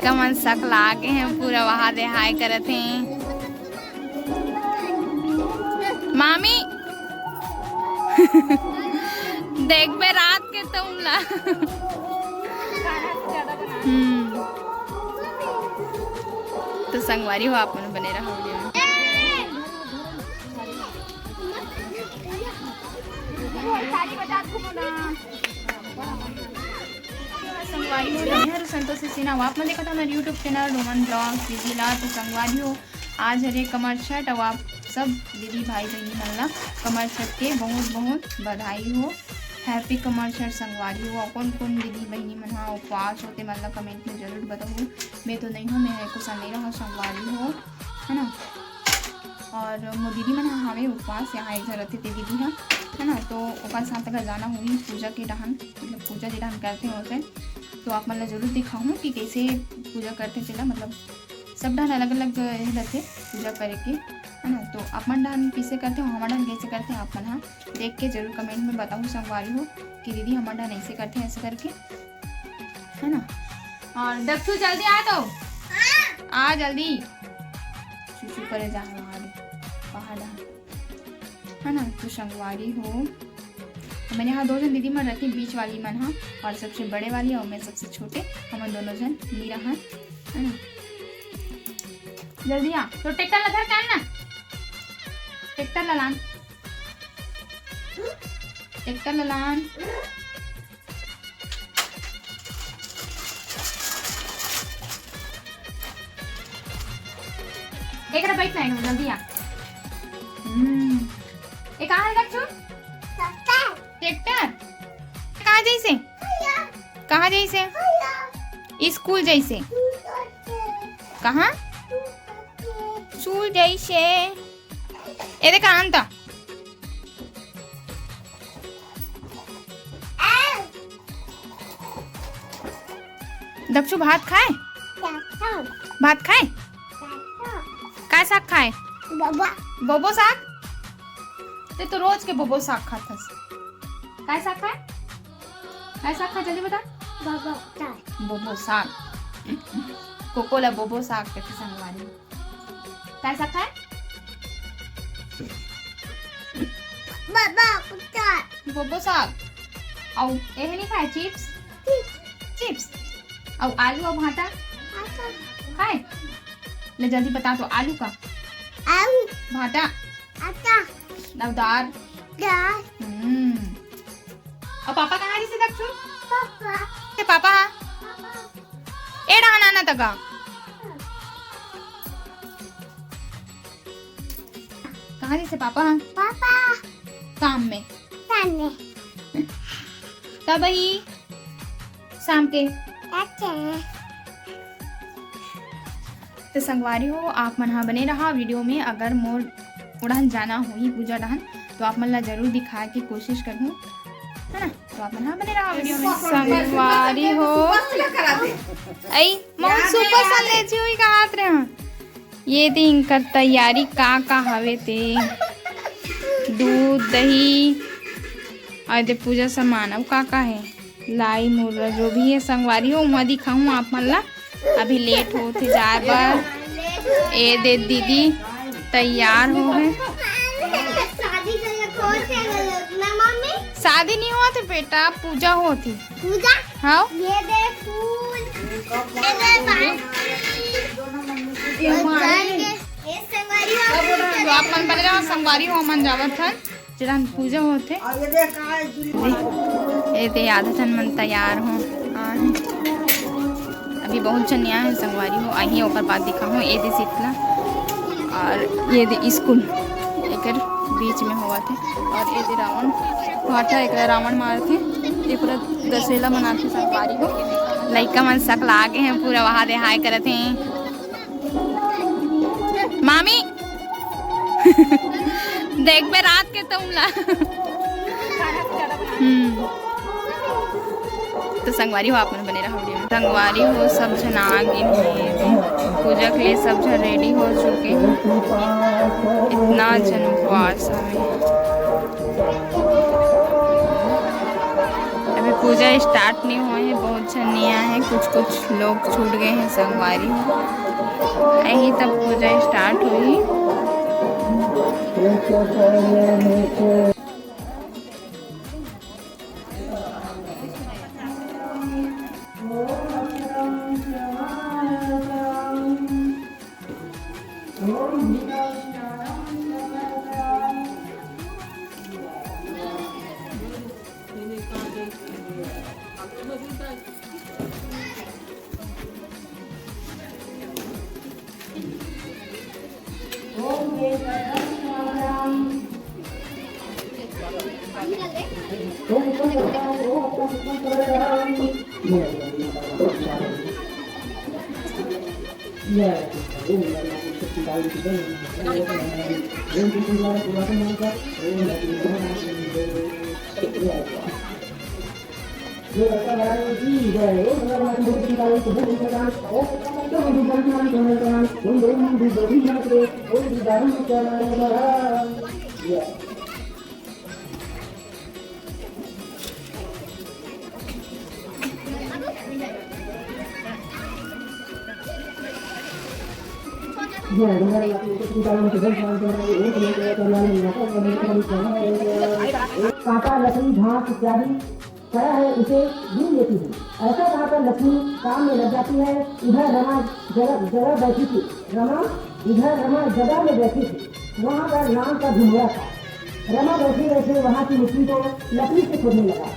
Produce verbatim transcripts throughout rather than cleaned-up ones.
कमन सकला गे हे, पूरा वहा दे हाय करत हे। मामी, देखबे रात के तुम ला। हम्म। तो संगवारी हो, आप मन बने रहो video में। संगवारी हो, मैं हूँ संतोषी सिन्हा, आप मन देखत हव हमर YouTube channel Roman Vlogs दीदी ला। तो संगवारी हो, आज हरे कमरछठ, अउ आप सब दीदी भाई बहिनी मन ला कमरछठ के बहुत बहुत बधाई हो, happy कमरछठ संगवारी हो। अउ कोन कोन दीदी बहिनी मन हा उपवास हो, ते मन ला comment में जरूर बताहू। मैं तो नहीं हूँ, मैं एको सन नहीं रहा संगवारी हो, है ना। और मोर दीदी मन हा हावे उपवास, यहाँ एक घर रथे ते दीदी हा, है ना, तो ओकर साथ अगर जाना होही पूजा के डहान, मतलब पूजा जे डहान करथे ओसे, तो आप मन ला जरूर दिखाहूँ कि कैसे पूजा करथे तेला, मतलब सब डहान अलग अलग रथे पूजा करे के, है ना। तो आप मन डहान कैसे करथे, हमर डहान कैसे करथे, आप मन हा देख के जरूर comment में बताहू संगवारी हो कि दीदी हमर डहान ऐसे करथे, ऐसे करके, है ना। और दक्षु जल्दी आ तो, आ जल्दी, चुचू करे जा रहा है बाहर डहान, है ना। तो संगवारी हो, हमन यहाँ दो झन दीदी मन रथे, बीच वाली मन हा, और सबसे बड़े वाली और मैं सबसे छोटे, हमन दोनों झन नी रहन, है ना। जल्दी आ, तो ट्रैक्टर ला धर के आन ना, ट्रैक्टर ला लान, ट्रैक्टर ला लान। एकरा बैठ ना, एकरा जल्दी आ। हम्म। ए, कहाँ है दक्षु? ट्रैक्टर। कहाँ जइसे? कहाँ जइसे? स्कूल जइसे। कहाँ? स्कूल जइसे। ए देख, आन त। दक्षु भात खाए? भात खाए? काय साग खाए? बोबो साग? ते तो रोज के बोबो साग खाथस। काय साग खाए? काय साग खाए, जल्दी बता। बोबो साग। कोको ला बोबो साग कथे संगवारी। काय साग खाए? बोबो साग। अउ एहे नहीं खाए, चिप्स? चिप्स। अउ आलू अउ भाटा? खाए? ले जल्दी बता तो, आलू का? आलू। भाटा? आटा। अउ दार? दार। हम्म। अउ पापा कहाँ रहिसे दक्षु? पापा। ते पापा? ए डहान आना तका। कहाँ रहिसे पापा? पापा। काम में। काम में। कब ही? शाम के। अच्छा। तो संगवारी हो, आप मन हा बने रहा वीडियो में। अगर मोर उड़ान जाना होही पूजा डहान, तो आप मन ला जरूर दिखाए के कोशिश करहूँ, है ना? तो आप मन हा बने रहा वीडियो में। संगवारी हो, आई मौन सुपर सन ले जी हुई का हाथ रहे। ये दे इनकर तैयारी का का हवे ते, दूध, दही, अउ ये दे पूजा सामान, अउ का का हे, लाई मुर्रा जो भी हे संगवारी हो, उहाँ दिखाहूँ आप मन ला। अभी लेट होत हे जाए बर। ए दे दीदी तैयार हो गए। शादी नहीं होत हे बेटा, पूजा होत हे। पूजा? हाँ। ये दे फूल। ये दे बाल। ये संगवारी हो। तो आप मन बने रहो, संगवारी हो, हमन जावत हन, जेला पूजा होत हे। ए दे आधा झन मन तैयार हो, आ हे। अभी बहुत झन नइ आए हे संगवारी हो, आही ओकर बाद दिखाहूँ। ए दे शीतला अउ ये दे स्कूल एकर बीच में होवत हे। अउ ये दे रावण भाटा, एकरा रावण मारथे। ये पूरा दशहरा मनाथे संगवारी हो। लइका मन सकला गे हे पूरा, वहा दे हाय करत हे। मामी, देखबे रात के तुम ला। हम्म। तो संगवारी हो, आप मन बने रहो वीडियो में। संगवारी हो, सब झन आ गे हे पूजा के लिए, सब झन रेडी हो चुके हे। इतना झन उपवास हवे, अभी पूजा स्टार्ट नहीं होए हे, बहुत चनिया है, कुछ कुछ लोग छूट गए हैं संगवारी हो। यही तब पूजा स्टार्ट हुई। कांटा, लकड़ी, घास इत्यादि पड़ा है, उसे बीन लेती है। ऐसा कहकर लक्ष्मी काम में लग जाती है। इधर रमा जगह, जगह बैठी थी। रमा, इधर रमा जगह में बैठी थी। वहाँ पर नाम का घुमरा था। रमा बैठे बैठे वहाँ की मिट्टी को लकड़ी से खोदने लगा।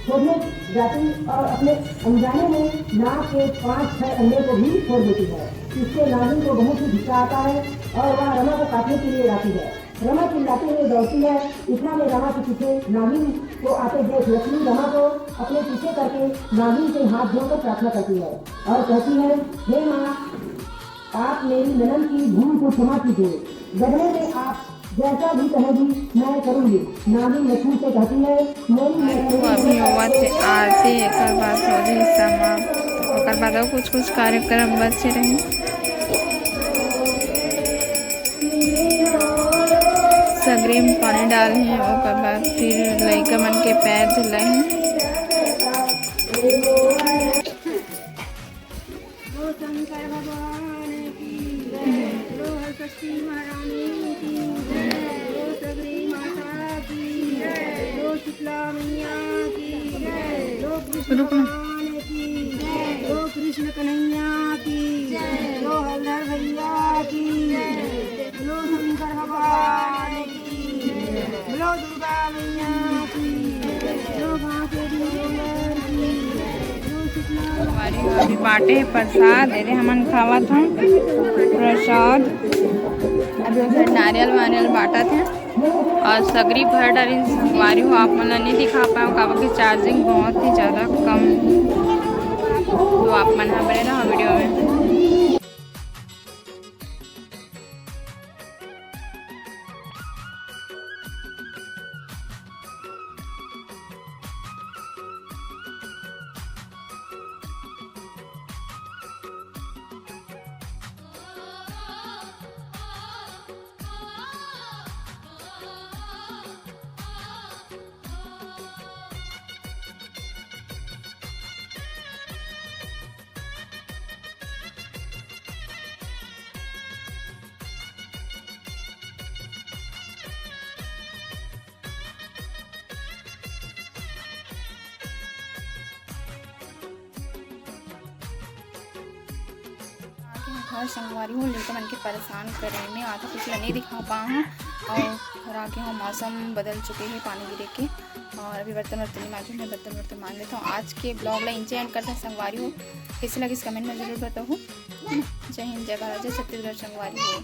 खोदने जाती और अपने अनजाने में नाग के पांच छह अंडे को भी फोड़ देती है। इससे नागिन को बहुत ही गुस्सा आता है और वह रमा को काटने के लिए आती है। रमा चिल्लाते हुए दौड़ती है। इतना में रमा के पीछे नागिन को आते देख लक्ष्मी रमा को अपने पीछे करके नागिन से हाथ जोड़कर प्रार्थना करती है और कहती है, "हे माँ, आप मेरी ननद की भूल को क्षमा कीजिए। बदले में आप जैसा भी कहेंगी, मैं करूँगी।" नागिन लक्ष्मी से कहती है, "मेरी तो अभी होवत हे आरती, एकर बाद होही समाप्त, ओकर बाद अउ कुछ कुछ कार्यक्रम बचे रही। सगरी में पानी डालही, ओकर बाद फिर लइका मन के पैर धुलाही। बोलो शंकर भगवान की जय, बोलो हरषष्ठी महारानी की जय, बोलो सगरी माता की जय, बोलो शीतला मैया की जय, बोलो कृष्ण रुको। भगवान की जय, बोलो कृष्ण कन्हैया की जय, बोलो हलधर भैया की जय, बोलो शंकर भगवान की जय, बोलो दुर्गा मैया की जय, बोलो बांके बिहारी की जय, बोलो शीतला अभी बांटे हे प्रसाद, एदे हमन खावत हन प्रसाद। अभी उधर नारियल वारियल बांटत हे और सगरी भर डारिन संगवारी हो। आप मन ला नहीं दिखा पाए, काबर कि चार्जिंग बहुत ही ज़्यादा कम। तो आप मन ह बने रहो वीडियो में। आगे घर संगवारी हो, लइका मन के परेशान करे में आधा कुछ ला नहीं दिखा पा हूँ। और घर आगे हो, मौसम बदल चुके हैं पानी गिरे के। और अभी बर्तन वर्तन नहीं मांजे, मैं बर्तन वर्तन मांज लेता हूँ। आज के ब्लॉग ला इंचे एंड करता हूँ संगवारी हो। कैसे लगिस कमेंट में जरूर बताओ। जय हिंद, जय भारत, जय छत्तीसगढ़ संगवारी हो।